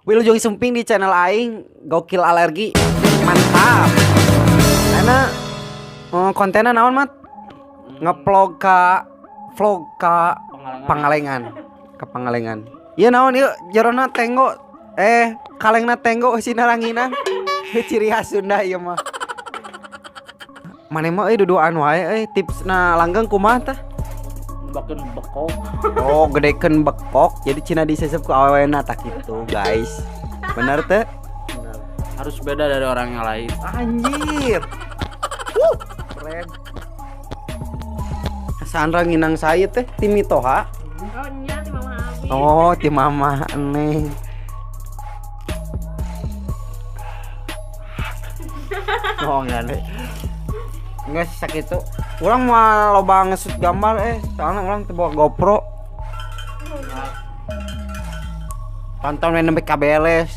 Wilujeng sumping di channel aing Gokil Alergi. Mantap. Karena kontennya naon mat? Ngevlog ka vlog ka Pangalengan. Ke Pangalengan. Iya naon ieu jerona tenggo kalengna tenggo eusina ranginang. Ciri khas Sunda ieu mah. Mane mah euy duduan wae euy tipsna langgeng kumaha tah? Bakeun bekok. Oh, gedekeun bekok jadi cina disesep ku awewena tah kitu, guys. Bener teh? Bener. Harus beda dari orang yang lain. Anjir. Keren. Sandra nginang saya teh ti mitoha. Oh, nya ti mama abi. Oh, ti mama neng. Oh, enggak deh. Enggak sih sakitu. Urang mah loba ngesut gambar soalnya urang teu bawa GoPro. Tonton we nembe ka beres.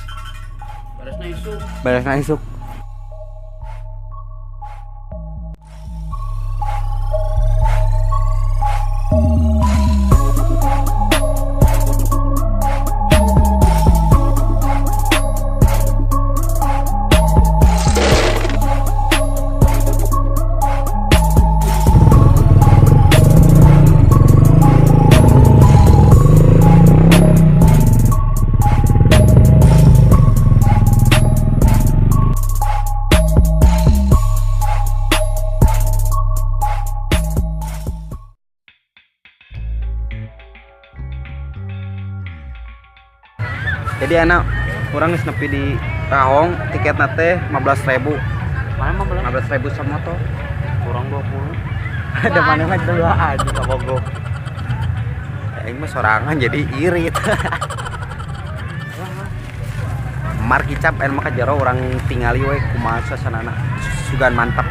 Beresna isuk. Beresna isuk. Jadi anak kurang geus nepi di Rahong, tiketna teh 15.000. Mana 15.000? 15.000 sama motor. Kurang 20. Ada mana mah dua aja ka Bogor. Aing mah sorangan jadi irit. Mar kicap en mah ka jero urang tingali we kumaha suasanana. Sugan mantap.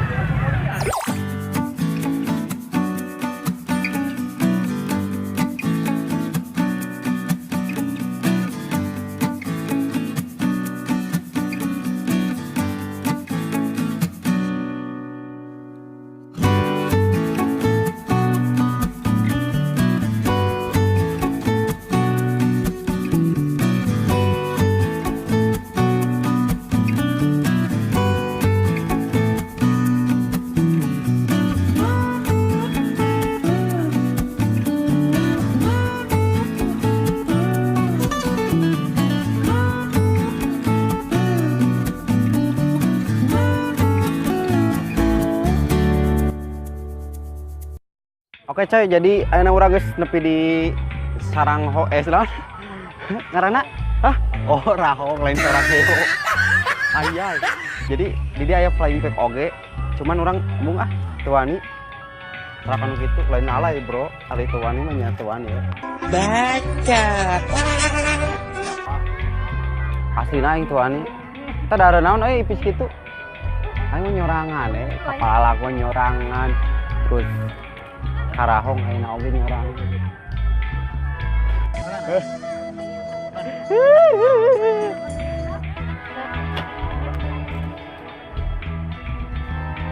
Oke coy, jadi ayeuna urang geus nepi di Sarangho naon? Ngaranna? Hah? Oh, Rahong lain Sarangho. Anjay. Jadi di dia aya flying fox oge, cuman urang embung ah teu wani. Tarakan kitu lain alay, Bro. Ari teu wani mah nya teu wani we. Baca. Aslina aing teu wani. Tah da naon euy ipis kitu. Aing mah nyorangan kepala gua nyorangan. Terus Karahong ayeuna oge nyorang.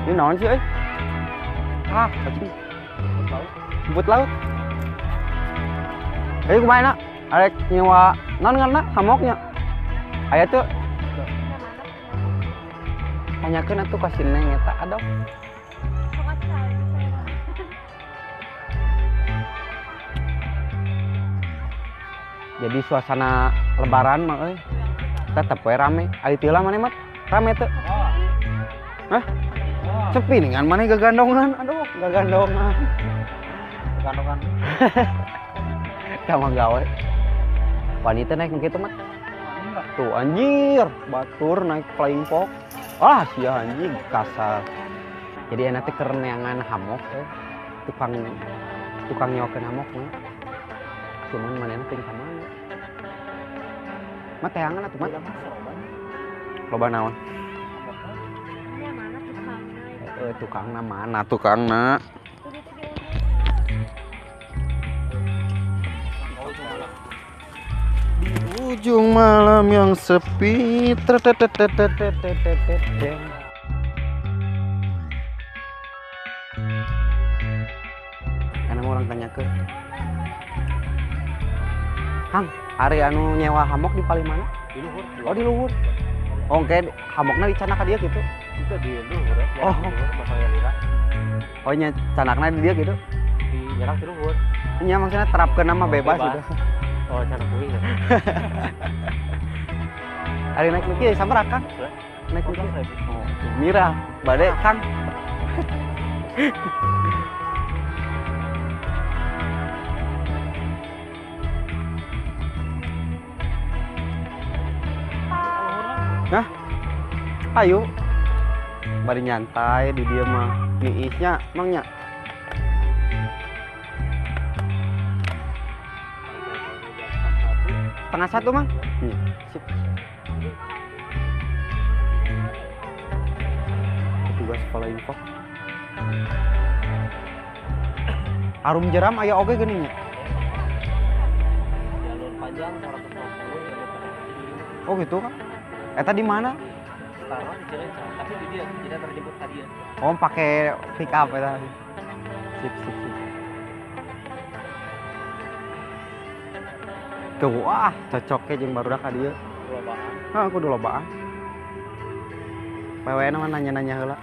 Ini naon sih euy? Ah, kacing. Rumput laut. Euy kumaha na? Arek nyewa naon ngaranna? Hamoknya. Aya teu? Tanyakeun atuh ka si Neng eta aduh. Jadi suasana lebaran mah euy tetep we rame. Ari teu lah maneh mah rame teu? Hah? Sepi nih kan maneh gagandongan. Aduh, gagandongan. Gagandongan. Sama gawe. Wanita naik kitu mah. Tuh anjir, batur naik flying fox. Ah, sia anjing kasar. Jadi enak teh keur neangan hamok teh. Tukang nyewakeun hamok mah. Cuman manehna teh ka mana? Mah teangan atuh mah. Loba naon? Nya mana tukangna? Tukangna mana tukangna? Di ujung malam yang sepi. Karena orang tanya ke Hang, Ari anu nyewa hamok di paling mana? Di luhur. Oh, di luhur. Oh, kayak hamokna dicanak ka dia gitu. Itu di luhur ya. Oh, lira. Oh, nya canakna di dia gitu. Di jarak di luhur. Nya maksudnya terapkeun nama bebas, bebas gitu. Oh, canak kuing ya. Ari naik nuki sabaraha, Kang? Naik nuki. Oh, mirah. Bade, Kang. Nah, ayo bari nyantai di dia mah niisnya mangnya. Setengah satu mang. Iya, sip. Petugas sekolah info. Arum jeram aya oge geuning nya. Jalur panjang 150. Oh gitu kan? Eta di mana? Taruh di Cileunca, tapi di dia tidak terjemput tadi. Oh, pakai pick up eta. Sip, sip, sip. Tuh, wah, cocoknya jeung barudak ka dieu. Lobaan. Hah, kudu lobaan. PWN mah nanya-nanya heula.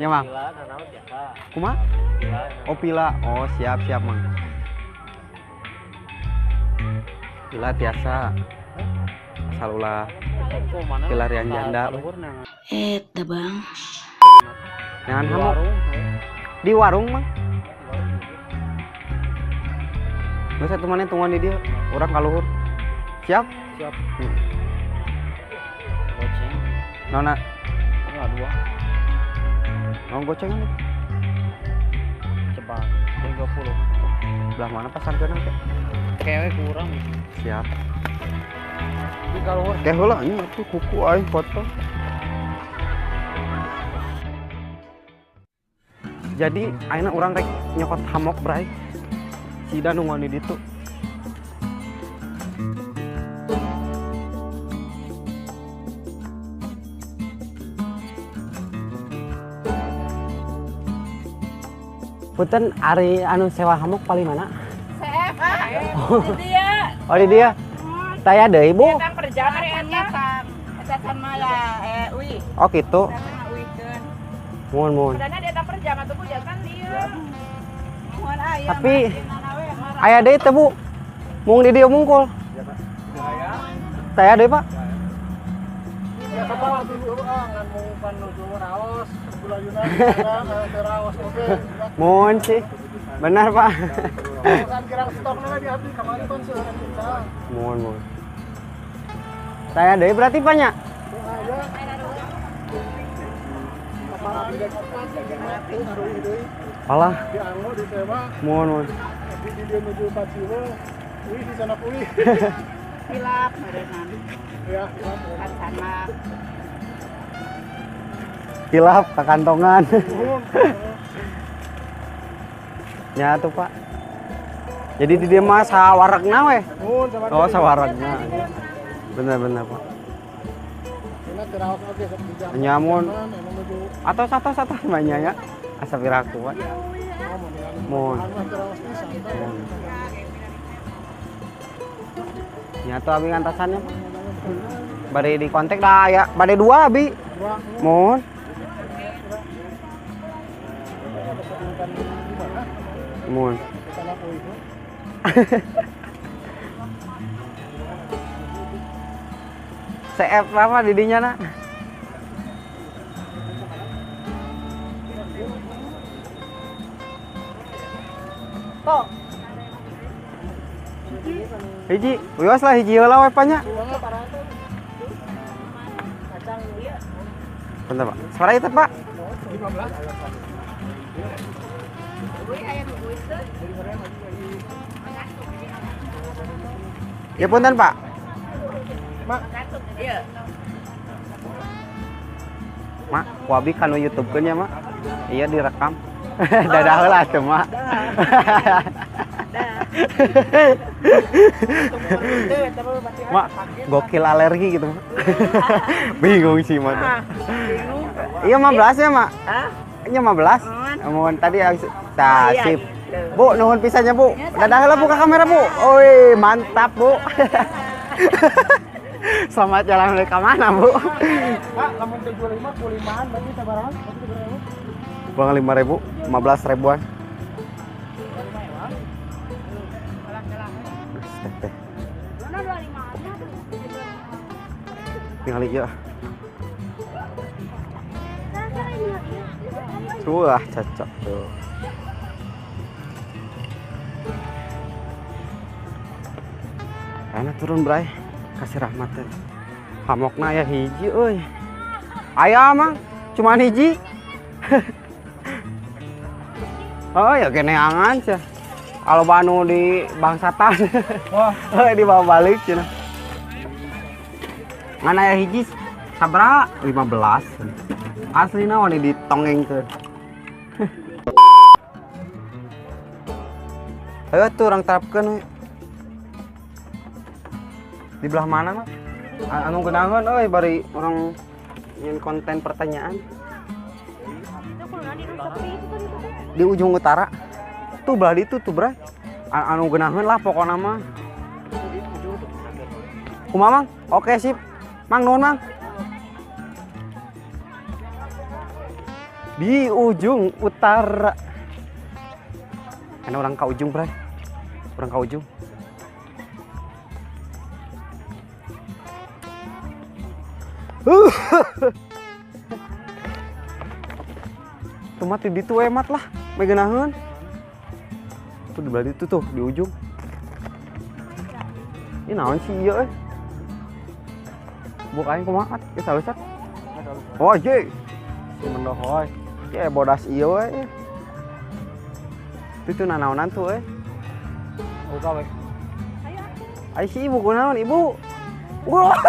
Nya, Mang. Pila, nanaon biasa. Kumaha? Pila. Oh, pila. Oh, siap, siap, Mang. Pila tiasa. Asal ulah pilarian janda. Eta bang. Jangan hamuk. Di warung, Mang. Geus atuh maneh tungguan di dieu, urang ka luhur. Siap? Siap. Goceng. Nona. Enggak dua. Naon goceng ini? Coba 30. Belah mana pasangkeun teh? Kewe kurang. Siap. Di ka luhur. Teh heula nya atuh kuku aing foto. Jadi ayeuna urang rek nyokot hamok bray. Sida nungguan di ditu. Punten ari anu sewa hamok paling mana? CF ah. Di dia. Oh, di dia. Saya deui, Bu. Eta perjalanan eta. Eta sama lah UI. Oh, gitu. Mohon, mohon. Padahal dia perjalanan tuh Bu jangan dieu. Mohon aya. Tapi aya deui teh, Bu. Mung di dieu mungkul. Saya deui, Pak. Mohon sih. Benar, Pak. Mohon, mohon. Saya deui berarti, Pak nya? Alah. Mohon, mohon. Hilap meureunan. Ya, hilap. Hilap ke kantongan. Ya tuh, Pak. Jadi di dia mah sawaregna we. Oh, sawaregna. Bener-bener, Pak. Nyamun. Atau satu-satu banyak ya. Asa piraku, Pak. Mohon. Nyatu abi ngantasannya, Pak. Bade di kontak dah ya, bade dua abi. Mohon. Mohon. CF apa didinya nak? Tok. Hiji, wios lah hiji heula we nya. Bentar, Pak. Suara itu, Pak. 15. Ya punten, Pak. Mak. Mak, ku abi kanu YouTube-keun ya, Mak. Iya direkam. Dadah heula atuh, Mak. Mak, gokil alergi gitu, Mak. Bingung sih, Mak. Iya 15 ya, Mak? Hah? Iya 15. Mohon tadi tah sip. Bu, nuhun pisannya Bu. Dadah heula buka kamera Bu. Oi, mantap Bu. Selamat jalan ke mana Bu? Pak, lamun 75 25-an berarti sabaraha? Berarti berapa? Kurang 5.000, 15 ribuan. Teh. Tinggal ya. Wah, cocok tuh. Enak turun, Bray. Kasih rahmat teh. Hamokna aya hiji euy. Aya mang, cuman hiji. Oh ya geneangan sia. Kalau banu di bangsatan. Wah, euy dibawa balik cenah. Ngan aya hiji sabaraha? 15. Aslina wani ditongengkeun. Ayo tuh orang terapkeun we. Di belah mana mah? Anu geunaheun euy bari orang nyen konten pertanyaan. Di ujung utara. Tuh belah ditu tuh, Bray. Anu geunaheun lah pokona mah. Kumaha, Mang? Oke, sip. Mang nuhun, Mang. Di ujung utara. Karena orang ke ujung, Bray. Orang ke ujung. Tuh mati di ditu emat lah, megenaheun. Tuh di belah ditu tuh di ujung. Ini naon sih ieu euy? Bukain kumaha geus halus. Oh, ye. Si mendohoy. Ye bodas ieu we. Itu tuh nanaonan tuh euy. Buka we. Ai si ibu kunaon ibu? Wah.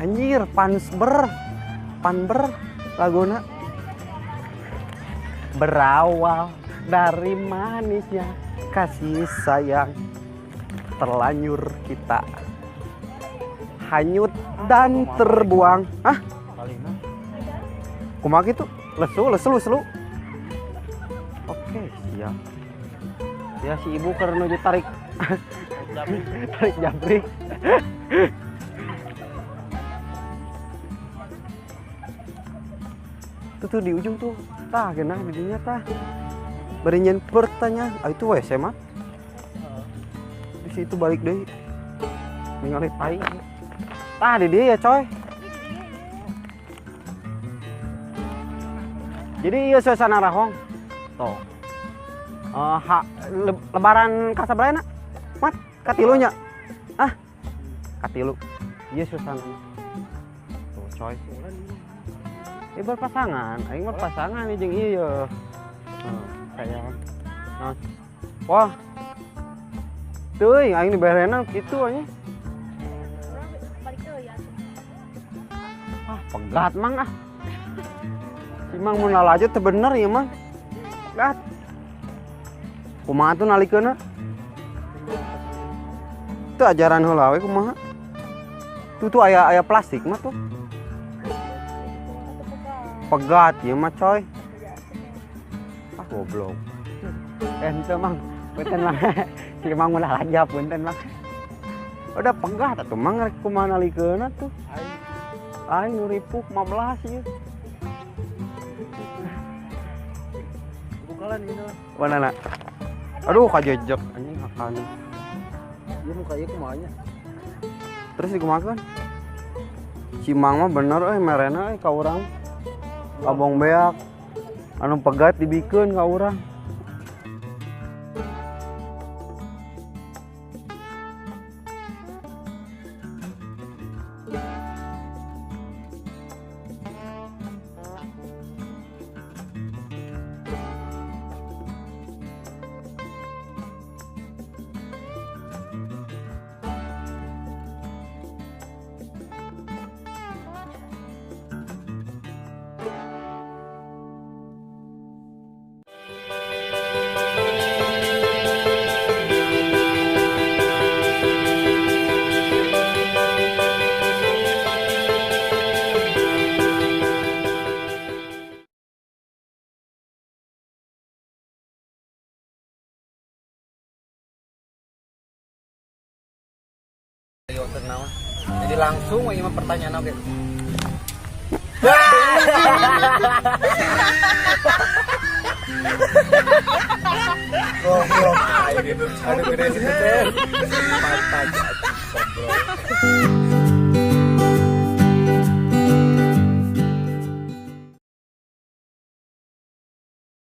Anjir, pansber. Panber laguna. Berawal dari manisnya kasih sayang, terlanjur kita hanyut dan terbuang. Hah? Kumaha kitu? Lesu, lesu, lesu. Oke, siap. Ya si ibu keur nuju tarik. Tarik jabrik. Tuh tuh di ujung tuh. Tah geunah di dinya tah. Bari nyen pertanyaan. Ah itu WC mah. Di situ balik deui. Ningali tai. Tah di dieu ya, coy. Jadi ieu suasana Rahong. Tuh. Lebaran kasabaraha? Mat, katilunya. Ah. Katilu. Ieu suasanana. Tuh, coy. Ini berpasangan, aing berpasangan nih jeung ieu. Sayang. Nah. Wah. Teuing aing diberena kitu anjing. Ah, pegat mang ah. Si mang mun lalajo teu bener ieu mah. Pegat. Kumaha tuh nalikeunna? Teu ajaran heula we kumaha. Tuh tuh aya plastik mah tuh. Pegat ya mah coy. Ah goblok. Ente mang, punten mang. Si mang ulah lajap punten mang. Udah pegat atuh mang rek kumaha nalikeunna tuh. Aing nu ripuk 15 ieu. Bukalan ieu. Wanana. Aduh kajejek anjing akan. Ieu muka ieu kumaha nya? Terus dikumahakeun? Si mang mah bener euy merena euy ka urang. Abong beak anu pegat dibikeun ka urang. maksud naon. Jadi langsung we ieu mah pertanyaan oge. Goblok aing. Aduh gede situ teh. Mantap. Goblok.